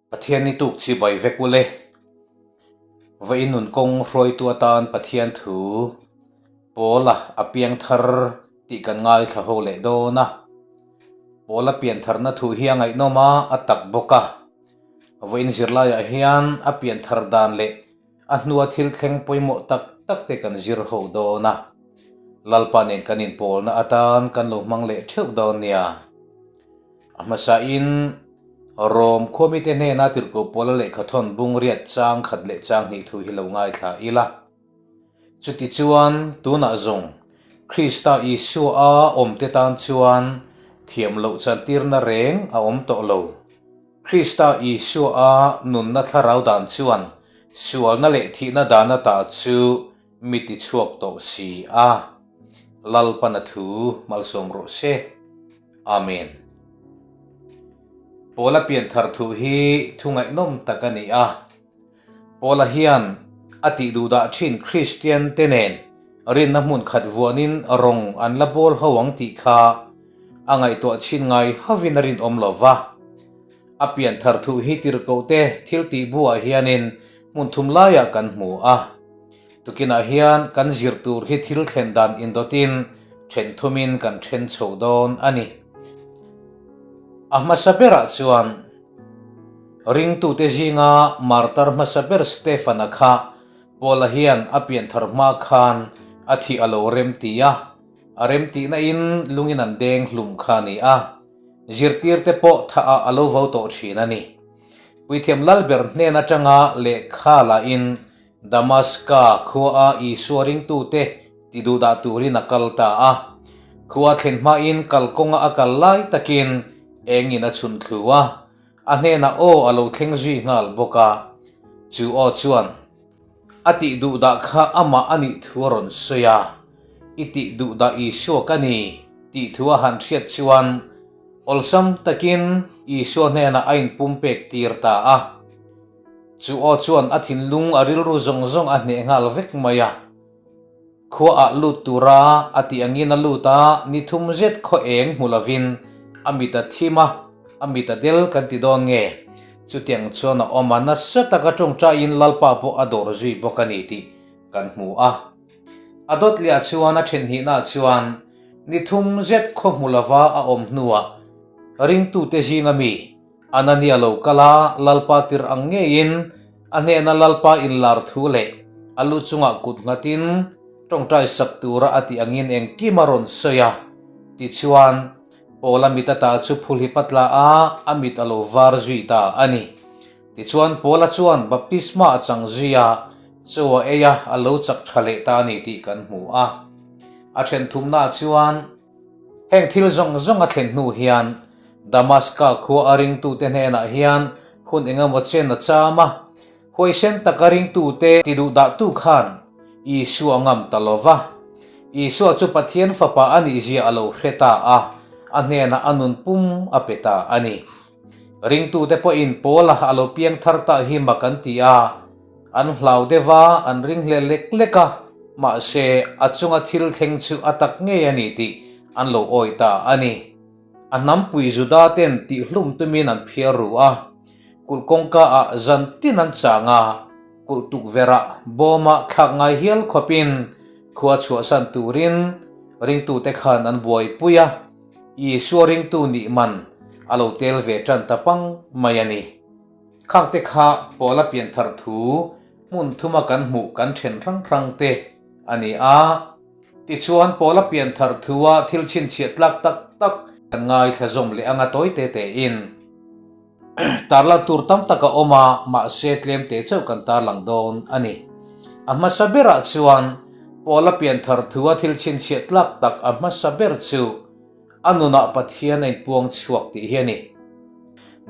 Pathian ni tuk chibai vek ule. Vawiin nun kawng hruaitu atan Pathian thu Paula a piangthar tih kan ngaithla ho leh dawn a. Paula piantharna thu hi a ngaihnawm a, a tak bawk a. Vawiin zirlaiah hian a pianthar dan leh A hnua thil thleng pawimawh tak tak te kan zir ho dawn a, Lalpa nen kan inpawlna atan kan lo hmang leh theuh dawn nia. A hmasain Rom khuamite hnena tirhkoh Paula lehkhathawn bungriat chang khat leh chang hnih thu hi lo ngaithla ila. Chutichuan tunah zawng Krista Isua a awmte tan chuan thiam loh chantirna reng a awm tawh lo. Krista Isua a nunna thlarau dan chuan sualna leh thihna dan ata chu mi ti chhuak tawh si a. Lalpana thu malsawm rawh se. Amen. Paula pianthar thu hi thu ngaihnawm tak a ni a. Paula hian a tih duhdah thin Kristian te nen rinna hmun khat vuanin rawng an la bawl ho ang tih kha a ngaihtuah chhin ngai hovin a rinawm lo va. A pian thar thuh hi tirhkoh te thil tih buah hianin hmun thum laiah kan hmu a. Tukinah hian kan zir tur hi thil thlen dan indawtin then thumin kan then chho dawn a ni. A hmasa berah chuan. Ringtute zinga martar hmasa ber Stefan-a kha Paula hian a pianthar hma khan a thih a lo remti a, a remtihna in lungin an deng hlum kha a ni a, zirtirte pawh thah ah a lo vo tawh thin a ni. Puithiam Lalber hnen atanga lehkha la in Damaska khua a Isua ringtute ti duhdah turin a kal ta a, khua thlen hmain kalkawnga a kal lai takin engin a chhun thlu a, A hnenah aw a lo thleng zui nghal bawk a, chu aw chuan a tih duh dah kha amah a nih thu a rawn sawi a, I tih duh dah Isua ka ni tih thu a han hriat chuan awlsam takin Isua hnenah a inpumpek tir ta a. Chu aw chuan a thinlung a rilru zawng zawng a hneh nghal vek mai a. Khua ah lut tura a tih angin a lut a, ni thum zet khaw eng hmu lovin a mit a thim a, a mit a del kan ti dawn nge? Chutiang chuan a awm a, nasa taka tawngtaiin Lalpa pawh a dawr zui bawk a ni tih kan hmu a. A dawt leh ah chuan a then hnihna chuan ni thum zet khaw hmu lova a awm hnuah ringtute zinga mi Anania lo kal a, Lalpa tir ang ngeiin a hnehna Lalpa inlar thu leh a lu chungah kut nghatin tawngtai sak tura a tih angin engkim a rawn sawi a. Tichuan, Paula mit ata chu phulhi patla a, a mit a lo var zui ta a ni. Tichuan, Paula chuan baptisma a chang zui a, chaw a ei a, a lo chak tha leh ta a ni tih kan hmu a. A then thumnaah chuan, Heng thil zawng zawng a thlen hnu hian Damaska khua a ringtute hnenah hian hun engemaw chen a cham a, huaisen taka ringtute ti duhdahtu khan Isua a ngam ta lo va. Isua chu Pathian Fapa a nihzia a lo hre ta a, a hnenah a nun pum a pe ta a ni. Ringtute pawhin Paula a lo piang thar ta hi mak an ti a, An hlau deuh a, an ring hle lek lek a, mahse a chunga thil thleng chu a tak ngei a ni tih an lo awi ta a ni. A hnampui Juda ten tihhlum tumin an phiar ru a, kulh kawngka ah zan tin an chang a, kulh tukverh ah bawm ah thlak ngai hial khawpin khua chhuahsan turin ringtute khan an buaipui a, Isua ringtu nih man a lo tel ve tan ta pang mai a ni. Khangte kha Paula pianthar thu hmun thuma kan hmuh kan then hrang hrang te a ni a. Tichuan Paula pianthar thua thil chhinchhiah tlak tak tak kan ngaithla zawm leh anga tawi te tein tarlan tur tam tak a awm a, mahse tlem te chauh kan tarlang dawn a ni. A hmasa berah chuan Paula pianthar thua thil chhinchhiah tlak tak a hmasa ber chu A nunah Pathian a inpuang chhuak tih hi a ni.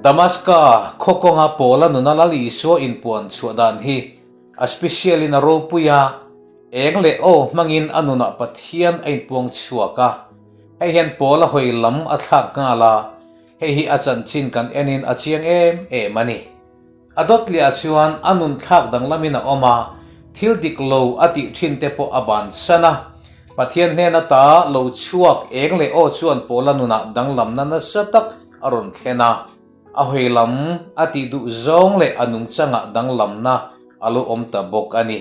Damaska khaw kawnga Paula nuna Lal Isua inpuan chhuah dan hi a special in a ropui a, eng leh aw hmangin a nunah Pathian a inpuang chhuak a. Hei hian Paula hawi lam a thlak nghal a, hei hi a chanchin kan enin a chiang em em a ni. A dawt liah chuan a nun thlak danglamin a awm a, thil dik lo a tih thin te pawh a bansan a. Pathian hnen ata lo chhuak eng leh aw chuan Paula nunah danglamna nasa tak a rawn thlen a. A hawi lam a tih duh zawng leh a nungchangah danglamna a lo awm ta bawk a ni.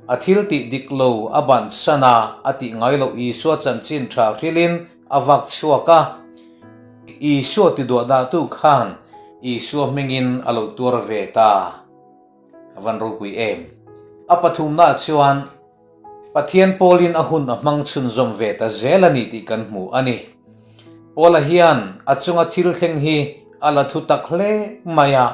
A thil tih dik lo a bansan a, a tih ngai loh Isua chanchin tha hrilhin a vak chhuak a. Isua tiduahdahtu khan Isua hmingin a lo tuar ve ta. A van ropui em! A pathumnaah chuan Pathian Paulin a hun a hmang chhunzawm ve ta zel a ni tih kan hmu a ni. Paula hian a chunga thil thleng hi a la thu tak hle mai a,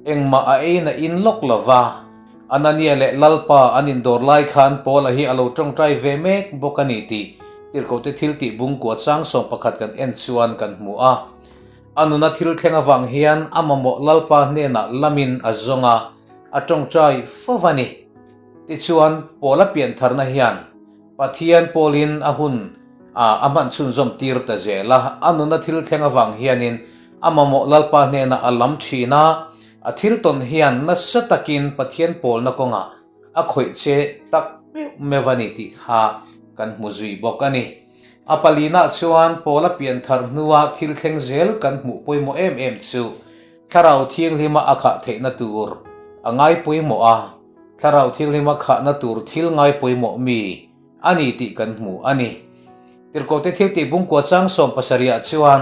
engmah a ein a in lawk lo va. Anania leh Lalpa an indawr lai khan Paula hi a lo tawngtai ve mek bawk a ni tih Tirhkohte thiltih bungkua chang 11 kan en chuan kan hmu a. A nuna thil thleng avang hian a mamawh Lalpa hnenah lamin a zawng a, a tawngtai fo va ni. Tichuan, Paula piantharna hian Pathian pawlin a hun a hman chhunzawm tir ta zel a, a nuna thil thleng avang hianin a mamawh Lalpa hnenah a lam thin a, a thil tawn hian nasa takin Pathian pawlna kawngah a khawih che tak meuh meuh a ni tih kha kan hmu zui bawk a ni. A palinah chuan Paula pianthar hnua thil thleng zel kan hmuh pawimawh em em chu Thlarau Thianghlima a khah theihna tur a ngai pawimawh a, Thlarau Thianghlima khahna tur thil ngai pawimawh mi a ni tih kan hmu a ni. Tirhkohte thiltih bungkua chang 70 ah chuan,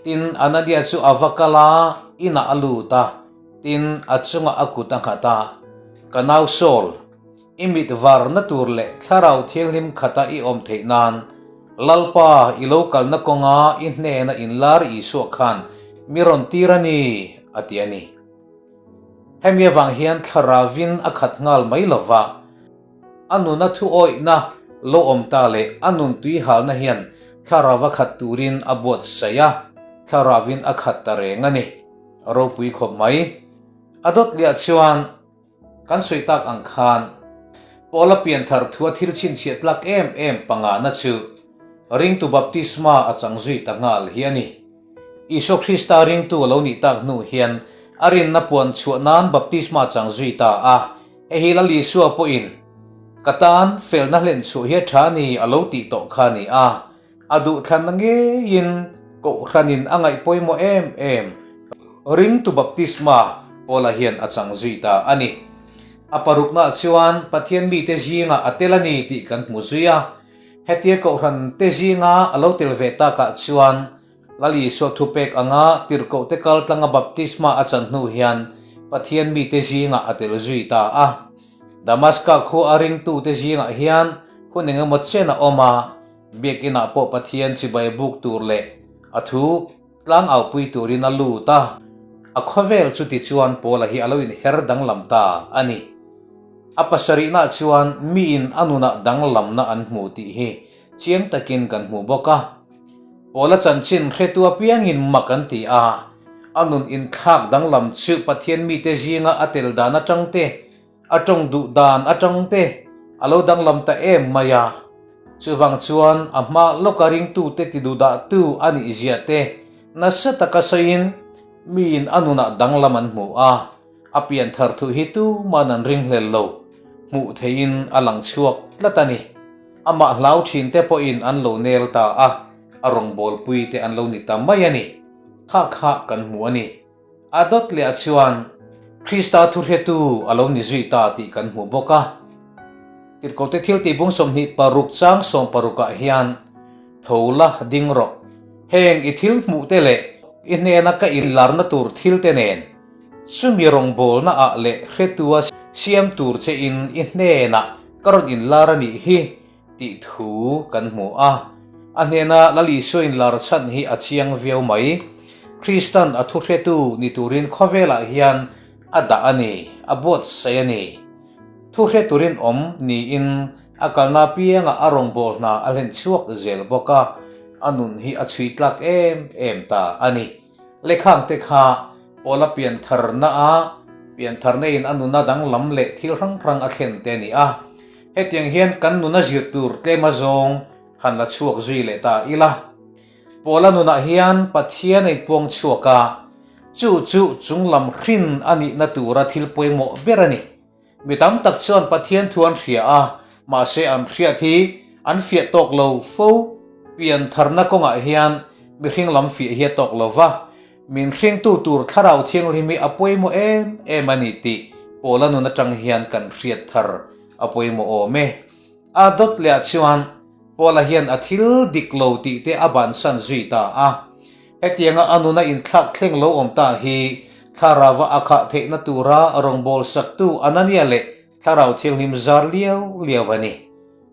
Tin, Anania chu a va kal a, inah a lut a, tin, a chungah a kut a nghat a, Ka nau Saul, I mit varna tur leh Thlarau Thianghlim khata i awm theih nan, Lalpa, i lo kalna kawnga i hnena inlar Isua khan mi rawn tir a ni, a ti a ni. Hemi avang hian Thlarauvin a khat nghal mai lo va, a nuna thuawihna lo awm ta leh a nun tuihalna hian Thlarauva khat turin a buatsaih a, Thlarauvin a khat ta reng a ni. A ropui khawp mai. A dawt liah chuan. Kan sawi tak ang khan, Paula pianthar thua thil chhinchhiah tlak em em pangana chu ringtu baptisma a chang zui ta nghal hi a ni. Isua Krista ringtu a lo nih tak hnu hian a rinna puan chhuah nan baptisma a chang zui ta a, hei hi Lal Isua pawhin, Ka tan felna hlen chhuah hi a tha ni a lo tih tawh kha a ni a, A duhthlanna ngeiin Kohhranin a ngaih pawimawh em em ringtu baptisma Paula hian a chang zui ta a ni. A paruknaah chuan Pathian mite zingah a tel a ni tih kan hmu zui a. Hetia Kohhran te zinga a lo tel ve takah chuan Lal Isua thupek anga tirhkohte kal tlanga baptisma a chan hnu hian Pathian mite zingah a tel zui ta a. Damaska khua a ringtute zingah hian hun engemaw chen a awm a. Biakinah pawh Pathian chibai buk tur leh a thu tlang aupui turin a lut a, a khawvel chuti chuan Paula hi a lo inher danglam ta a ni. A pasarihnaah chuan miin a nunah danglamna an hmu tih hi chiang takin kan hmu bawk a. Paula chanchin hretu apiangin mak an ti a, a nun inthlak danglam chu Pathian mite zinga a tel dan atang te, A tawng duh dan atang te a lo danglam ta em mai a, chuvang chuan a hma lawka ringtute ti duhdahtu a nih zia te nasa taka sawiin miin a nunah danglam an hmu a, a pian thar thuh hi tuman an ringhlel lo, hmuh theihin a lang chhuak tlat a ni. Amah hlau thin te pawhin an lo nel ta a, a rawngbawlpui te an lo ni ta mai a ni. Kha kha kan hmu a ni. A dawt leh ah chuan Krista thuhretu a lo ni zui ta tih kan hmu bawk a. Tirhkohte thil tih bung 26 chang 60 ah hian, Tho la ding rawh. Heng i thil hmuh te leh i hnena ka inlarna tur thil te nen, chumi rawngbawlna ah leh hretua siam tur che in i hnenah ka rawn inlar a nih hi, tih thu kan hmu a. A hnena Lal Isua inlar chhan hi a chiang viau mai. Kristan a thuhretu ni turin khawvelah hian a dah a ni, a buatsaih a ni. Thuhre turin awm niin a kalna apiangah a rawngbâwl hna a hlen chhuak zel bawk a, a nun hi a chhui tlak em em ta a ni. Lekhangte kha Paula piantharna a piantharna in a nuna danglam leh thil hrang hrang a thlen te a ni a. Hetiang hian kan nuna zir tur tlem azawng han la chhuak zui leh ta ila. Paula nunah hian Pathian a inpuang chhuak a, chu chu chunglam hrin a nihna tura thil pawimawh ber a ni. Mi tam tak chuan Pathian thu an hria a, mahse an hriat hi an fiah tawk lo fo. Pian tharna kawngah hian mihring lam fiah hi a tawk lo va. Min hringtu tur Thlarau Thianghlim hi a pawimawh em em a ni tih Paula nun atang hian kan hriat thar a pawimawh awm e. A dawt leh ah chuan Paula hian a thil dik lo tih te a bansan zui ta a. Hetianga a nuna inthlak thleng lo awm ta hi Thlarauva a khah theihna tura rawngbâwl saktu Anania leh Thlarau Thianghlim zar liau liau a ni.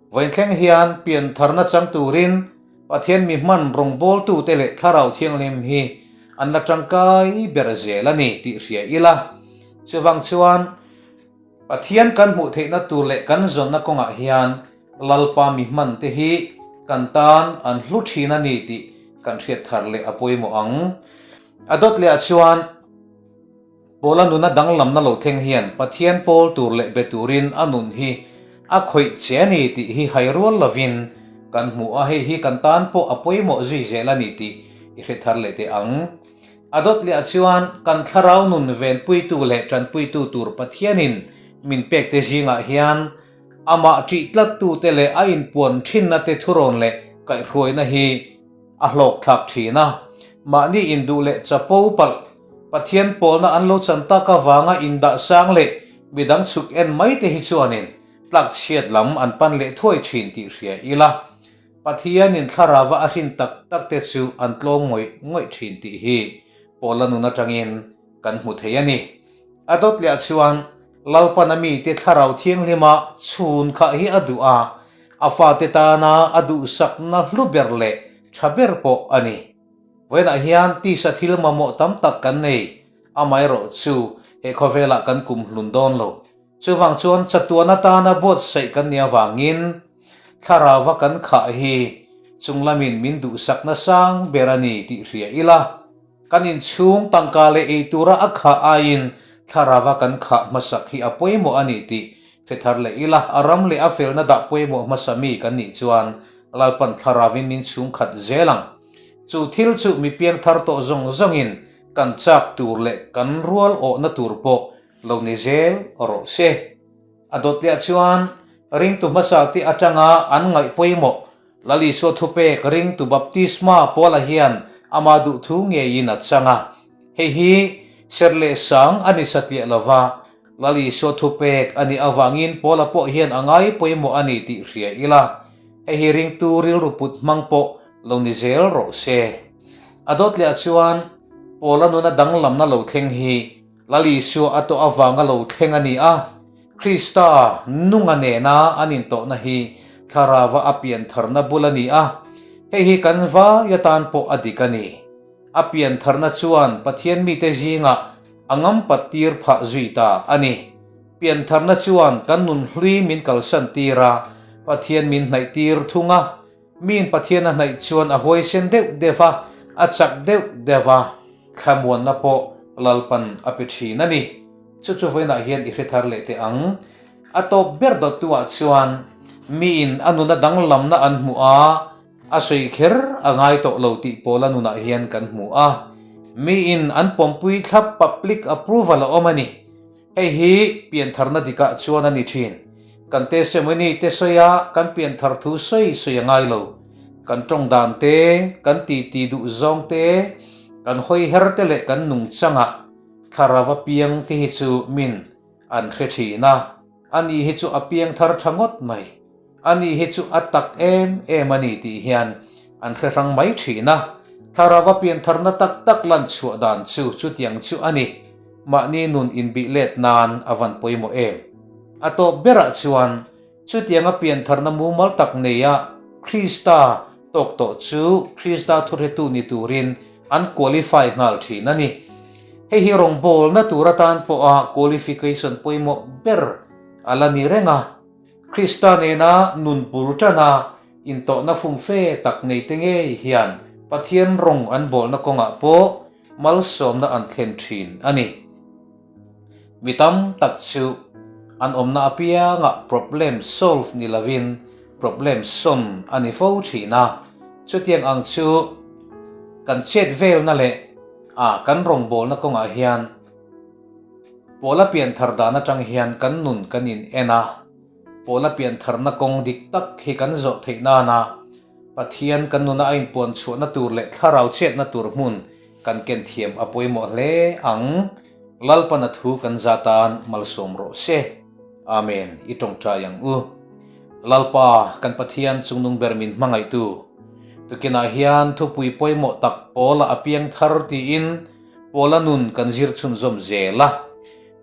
Vawiinthleng hian piantharna chang turin Pathian mi hman rawngbawltute leh Thlarau Thianghlim hi an la tangkai ber zel a ni tih hria ila. Chuvang chuan Pathian kan hmuh theihna tur leh kan zawnna kawngah hian Lalpa mi hman te hi kan tan an hlu thin a ni tih kan hriat thar leh a pawimawh ang. A dawt leh ah chuan Paula nuna danglamna lo thleng hian Pathian pawl tur leh be turin a nun hi a khawih che a ni tih hi hai rual lovin kan hmu a, hei hi kan tan pawh a pawimawh zui zel a ni tih i hre thar leh teh ang. A dawt leh ah chuan kan thlarau nun venpuitu leh tanpuitu tur Pathianin min pek te zingah hian amah ṭih tlattute leh a inpuan ṭhinna te thurawn leh kaihhruaina hi a hlawk thlak ṭhin a, mahni induh leh chapo palh Pathian pawlna an lo chan tak avanga indah sang leh midang chhuk en mai te hi chuanin tlakchhiat lam an pan leh thuai thin tih hria ila, Pathianin thlarauva a hrin tak tak te chu an tlawm ngawih ngawih thin tih hi Paula nun atangin kan hmu thei a ni. A dawt leh ah chuan Lalpana mite thlarau thianghlima chhun khah hi a duh a, a fate tana a duhsakna hlu ber leh tha ber pawh a ni. Vawiinah hian tisa thil mamawh tam tak kan nei, amaherawh chu he khawvelah kan kum hlun dawn lo. Chuvang chuan chatuan atana buatsaih kan nih avangin thlarauva kan khah hi chunglamin min duhsakna sang ber a ni tih hria ila, kan inchhung tangka leh ei tura a khah aiin thlarauva kan khah hmasak hi a pawimawh a ni tih hre thar leh ila, a ram leh a felna dah pawimawh hmasa mi kan nih chuan Lalpan thlarauvin min chhungkhat zel ang. Chu thil chu mi piangthar tawh zawng zawngin kan chak tur leh kan rual awhna tur pawh lo ni zel rawh se. A dawt leh chuan ringtu hmasa te atanga an ngaih pawimawh Lal Isua thupek ringtu baptisma Paula hian ama duhthu ngeiin a chang a. Hei hi ser leh sang a ni satliah lova, Lal Isua thupek a nih avangin Paula pawh hian a ngai pawimawh a ni tih hria ila. Hei hi ringtu rilru put hmang pawh lo ni zel rawh se. A dawt leh ah chuan Paula nuna danglamna lo thleng hi Lal Isua a tawh avanga lo thleng a ni a, Krista nunga nena an intawhna hi thlarauva a piantharna bul a ni a, hei hi kan vai atan pawh a dik a ni. A piantharna chuan Pathian mite zingah a ngampat tir phah zui ta a ni. Piantharna chuan kan nun hlui min kalsan tir a, Pathian min hnaih tir thung a. Miin Pathian a hnaih chuan a huaisen deuh deuh a, a chak deuh deuh a, thlamuanna pawh Lalpan a pe thin a ni. Chu chu vawiinah hian i hre thar leh teh ang. A tawp ber dawttuah chuan miin a nuna danglamna an hmuh a, a sawi kher a ngai tawh lo tih Paula nunah hian kan hmu a. Miin an pawmpui thlap public approval a awm a ni. Hei hi piantharna dikah chuan a ni thin. Kan testimony te sawi a, kan pianthar thu sawi sawi a ngai lo. Kan tawng dan te, kan titi duh zawng te, kan hawi her te leh kan nungchangah thlarau a piang te hi chu min an hre thin a. Ani hi chu a piangthar tha ngawt mai. Ani hi chu a tak em em a ni tih hian an hre hrang mai thin a, thlarau piantharna tak tak lan chhuah dan chu chutiang chu a ni. Mahni nun inbih let nan a van pawimawh em? A tawp berah chuan chutianga piantharna mumal tak neia Krista tawk tawh chu Krista thuhretu ni turin an qualify nghal thin a ni. Hei hi rawngbawlna tur atan pawha qualification pawimawh ber a la ni reng a. Krista nena nun bul tana intawhna fumfe tak neite ngei hian Pathian rawng an bawlna kawngah pawh malsawmna an thlen thin a ni. Mi tam tak chu an awmna apiangah problem solve ni lovin problem sawn a ni fo thin a, chutiang ang chu kan chet velna leh a kan rawngbawlna kawngah hian Pawla pianthar dan atang hian kan nun kan in en a, Pawla piantharna kawng dik tak hi kan zawh theih nana Pathian kan nuna a inpuan chhuahna tur leh thlarau chhiatna tur hmun kan ken thiam a pawimawh hle ang. Lalpan a thu kan za tan malsawm rawh se. Amen. I tawngtai ang u. Lalpa, kan Pathian chungnung ber min hmangaihtu. Tukinah hian thupui pawimawh tak Paula a piang thar tiin Paula nun kan zir chhunzawm zel a.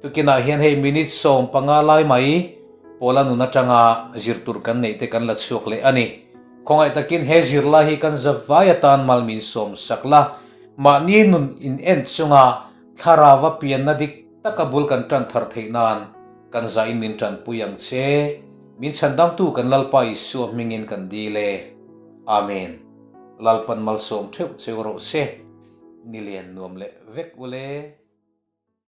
Tukinah hian hei minute 15 lai mai Paula nun atanga zir tur kan neih te kan la chhuak leh a ni. Khawngaih takin he zirlai hi kan zavai atan mal min sawm sak la, mahni nun in en chunga thlarauva pianna dik taka bul kan tan thar theih nan kan zahin min tanpui ang che. Min chhandamtu kan Lalpa Isua hmingin kan dil e. Amen. Lalpan malsawm theuh cheu rawh se. Ni lian nuam leh vek ule.